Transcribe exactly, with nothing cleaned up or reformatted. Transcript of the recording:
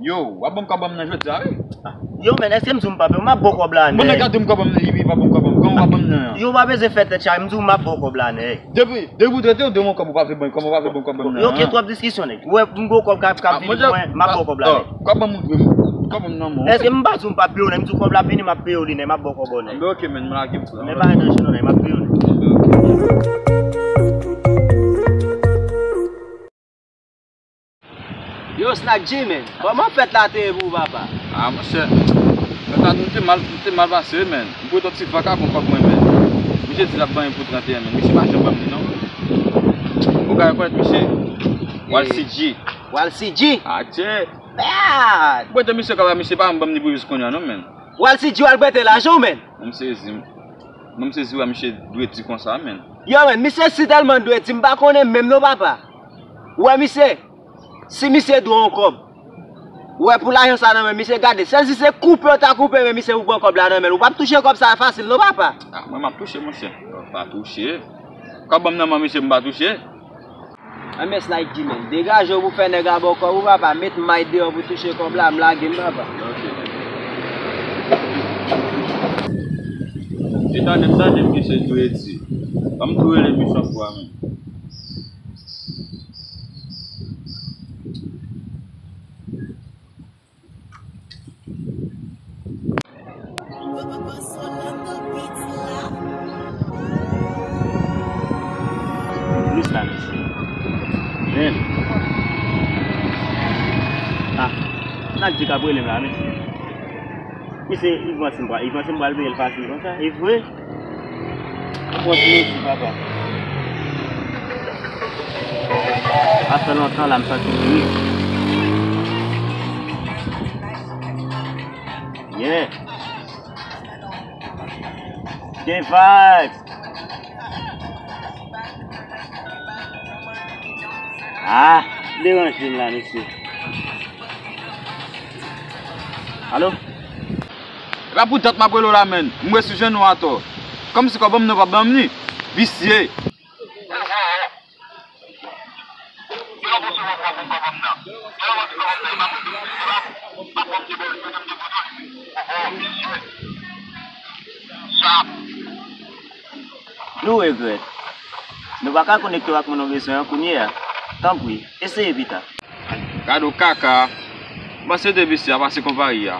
Yo, w ap ban m kòb mwen nan jodi a, wi. Yo, men, èske m di w m p ap peye w? M ap ba w kòb la nèt. Bon, nèg la di m kòb mwen nan, wi, wi, w ap ban m kòb mwen. Kòman w ap ban m nan an? Yo, w pa bezwen fè tèt chaje, m di w m ap ba w kòb la nèt. Depi, depi w trete w de yon kòb ou pa vle ban, kòman w pa vle ban kòb nan an? Yo, gen twòp diskisyon, nèg. Ou wè, m gwo kòb k ap, k ap vini pou mwen, m ap ba w kòb la nèt. Kòb mwen m dwe. Kòb mwen nan men w. Èske m pa di w m p ap peye w nèt? M di w kòb la ap vini, m ap peye w li nèt, m ap ba w kòb ou nèt. Anben, oke, men, m lage m frè. Men pa nan je non, nèg, m ap peye w nèt. Yo, Snack G, men, kòman fèt la te ye pou ou, papa? Ah, monchè, fèt la, nou te mal, nou te mal pase, wi, men. M pran yon ti vaka pou kòb mwen, men. Misye di l ap ban m pou trannteyen, men. Misye pa janm ban m li, non. Ou ka rekonèt misye. Walcy G. Walcy G? Adje. Mèd! M prete misye kòb la, misye pa janm ban m li pou jis kounye a, non, men. Walcy G, w al prete lajan w, men. Mwen m sezi, m. Mwen m sezi wè misye dwe di konsa, men. Yo, men, misye si tèlman dwe di, m pa konnen menm, non, papa. Ou wè, misye, Si misye dwe w yon kòb, ou wè pou lajan sa nan men misye, gade, sèl si se koupe w ta koupe men misye pou pran kòb la nan men l, ou p ap touche kòb sa fasil non, papa. Ah, mwen m ap touche, monchè. Pa touche. Kòb ban m nan men misye, m pa touche. Anben, Snack G, men, degaje w pou fè nèg la ba w kòb ou, papa. Met may deyò pou touche kòb la, m lage m, papa. Ok. Ti tande m, tande m, misye dwe di. Ban m tou rele misye yon fwa, men. Plis la, mesye. Men. Ah, Snack G k ap rele m la, mesye. Misye, Yves Maxime pral, Yves Maxime pral peye l fasil konsa, e vre? Ou kontinye di, papa. Sa fè lontan la, m santi m ri. Yeah. Gen vibes. Ah, deranje m la, mesye. Alo? E pa pou dat m ap rele w la, menn. M resi jwenn ou atò. Kòmsi kòb ban m nan, w ap ban m li. Visye. Nou regrèt. Nou pa ka konekte w ak moun ou bezwen an kounye a. Tanpri, eseye pita. Gade w kaka. M panse de visye a pase konpayi a.